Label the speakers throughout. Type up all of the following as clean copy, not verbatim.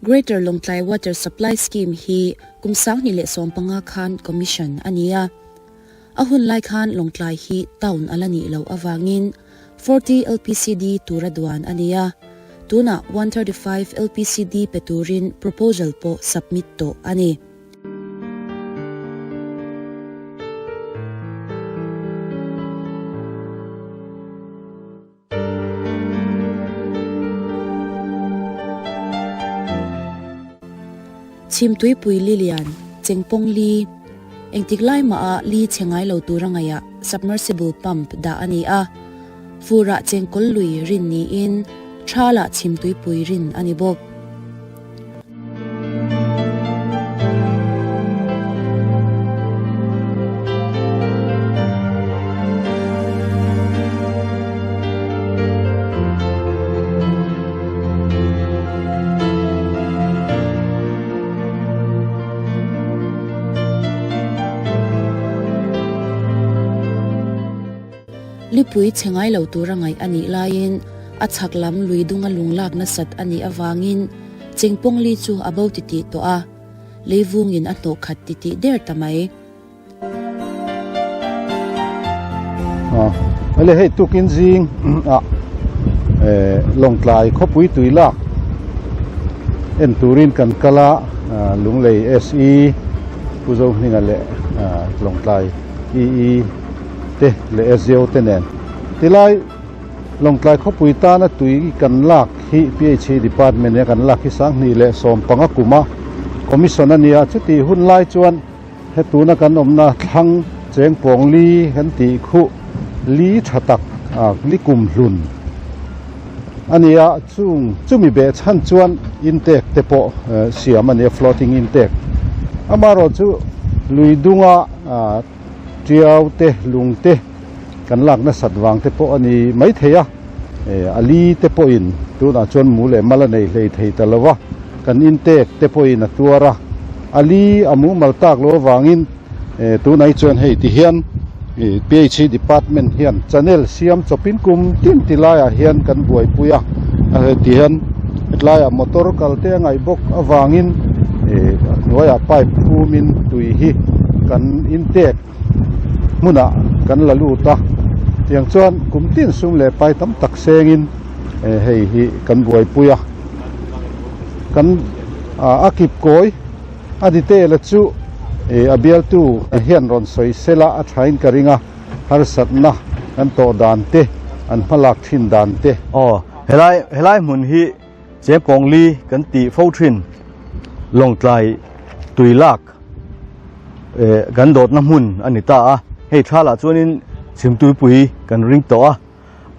Speaker 1: Greater Lawngtlai Water Supply Scheme hi kum 2015 khan commission a ni a. A hun lai khan Lawngtlai hi town a la nih loh avangin 40 LPCD tura duan a ni a, tunah 135 LPCD pe turin proposal pawh submit tawh a ni. Chhimtuipui Lilian, Chengpawng Li, Engtik lai mah ah li chhe ngai lo tura ngaihah submersible pump dah a ni a, furah chengkawl lui rin niin thalah chhimtuipui rin a ni bawk. Lipui chhe ngai lo tura ngaih a nih laiin a chhak lam lui dunga lung lak nasat a nih avangin Chengpawng li chu a bo titih tawh a, leivungin a hnawh khat titih der ta mai.
Speaker 2: Ele hei tukin zing ah Lawngtlai khawpui tui lak en turin kan kal a, Lunglei SE Pu Zohminga leh Lawngtlai EE te leh SZO te nen tilai Lawngtlai khawpui tana tui kan lak hi PHE Department nia kan lak hi 2015 kuma Commission a nia chuti hun lai chuan He tuna kan awmna thlang chengpawng li kan tih khuh li tha tak li kum hlun a ni a, chung chumi beh chhan chuan intake te pawh siam a ni a, floating intake. Amaherawhchu lui dunga tiau te lung te kan lak nasat vang te pawh a ni maithei a, a li te pawhin tunah chuan mu leh mal a nei hlei thei ta lo va, kan intake te pawhin a tuar a, a li a mumal tak lo avangin tunah hi chuan hei ti hian PHE department hian channel siam chawpin kum tin ti laiah hian kan buaipui a, heti hian hetlaiah motor kal te a ngaih bawk avangin a hnuaiah pipe phumin tui hi kan intake. hmunah kan la lut a, tiang chuan kum tin sum leh pai tam tak sengin hei hi kan buaipui a, kan a kip kawi a detail a chu a bialtu hian rawn sawi sela a thain ka ring a, harsatna kan tawh dan te an hmalak thin dan te.
Speaker 3: Aw helai helai hmun hi Chengpawng li kan tih fo thin Lawngtlai tuilak. Kan dawtna hmun a ni ta a, hei thlalah chuanin chhimtuipui kan ring tawh a,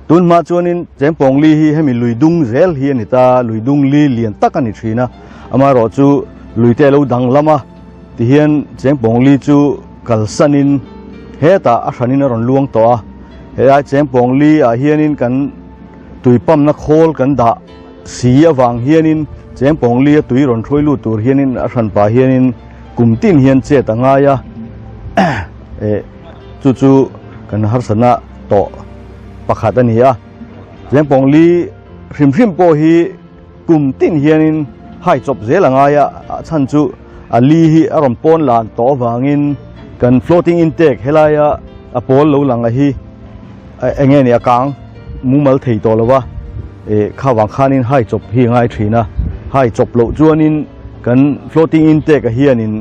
Speaker 3: tun hma chuanin Chengpawng li hi hemi lui dung zel hi a ni ta, lui dung li lian tak a ni thin a, amaherawh chu lui te a lo dang lam a, tihian Chengpawng li chu kalsanin hetah a hranin a rawn luang tawh a, helai Chengpawng li ah hianin kan tui pump na khawl kan dah si avang hianin Chengpawng li a tui rawn hruai lut tur hianin a hran pah hianin kum tin hian chet a ngai a, eh chu chu kan harsatna tawh pakhat a ni a. Chengpawng li hrim hrim pawh hi kum tin hianin hai chawp zel a ngai a, a chhan chu a li hi a rawn pawn lan tawh avangin kan floating intake helaia a pawl lo lang a hi eng nge ni a kang mumal thei tawh lo va, eh kha vang khanin hai chawp hi a ngai thin a, hai chawp loh chuanin Kan floating intake ah hianin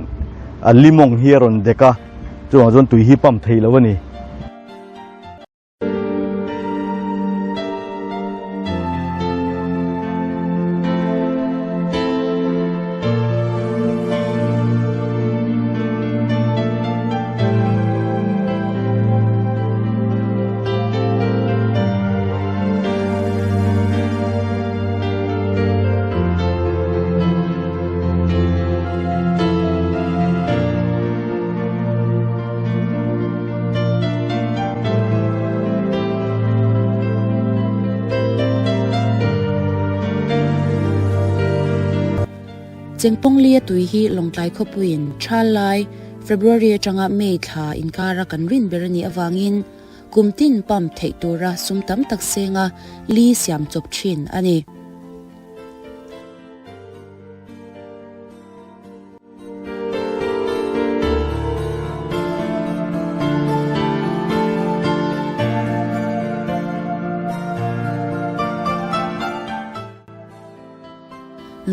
Speaker 3: a limawng hi a rawn dek a, chuvang chuan tui hi pump thei lo a ni.
Speaker 1: Chengpawnglia tui hi Lawngtlai khawpuiin Tha lai, February atanga May thla inkara kan rin ber a nih avangin kum tin pump theih tura sum tam tak senga li siam chawp thin a ni.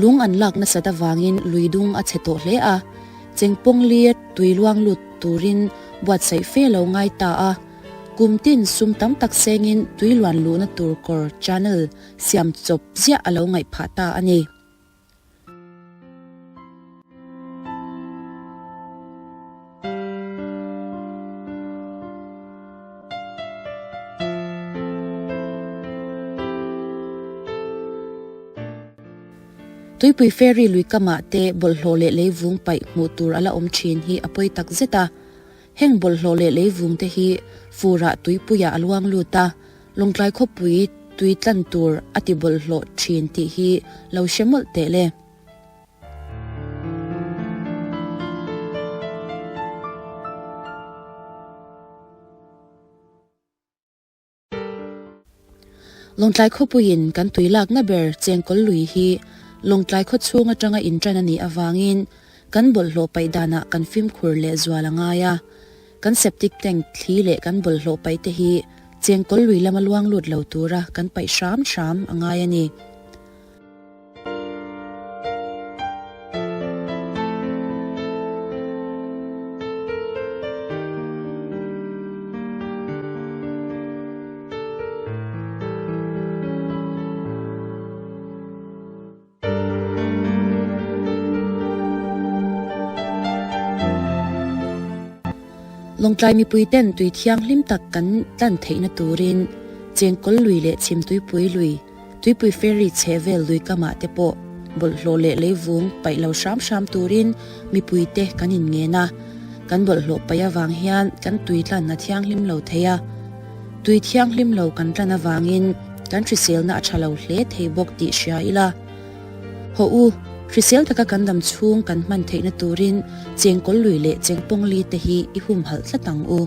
Speaker 1: Lung an lak nasat avangin lui dung a chhe tawh hle a, chengpawng lia tui luang lut turin buatsaih fe lo ngai ta a. Kum tin sum tam tak sengin tui luan luhna tur kawr, channel, siam chawp ziah a lo ngaih phah ta a ni. Tuipui ferry lui kamah te bawlhhlawh leh leivung paih hmuh tur a la awm thin hi a pawi tak zet a. Heng bawlhhlawh leh leivung te hi furah tuipuiah a luang lut a, Lawngtlai khawpui tui tlan tur a ti bawlhhlawh thin tih hi lo hre mawlh teh le. Lawngtlai khawpuiin kan tui lakna ber chengkawl lui hi Lawngtlai khaw chhung atanga inṭan a nih avangin kan bawlhhlawh paih danah kan fimkhur leh zual a ngai a. Kan septic tank thli leh kan bawlhhlawh paih te hi chengkawl lui lama luang lut lo tura kan paih hram hram a ngai a ni. Lawngtlai mipui ten tui thianghlim tak kan tlan theihna turin chengkawl lui leh chhimtuipui lui, Tuipui ferry chhe vel lui kamah te pawh bawlhhlawh leh leivung paih lo hram hram turin mipuite kan inngen a, kan bawlhhlawh paih avang hian kan tui tlanna thianghlim lo thei a, tui thianghlim lo kan tlan avangin kan hriselna a tha lo hle thei bawk tih hria ila. Hawh u, hrisel taka kan dam chhung kan hman theihna turin chengkawl lui leh chengpawng li te hi i humhalh tlat ang u.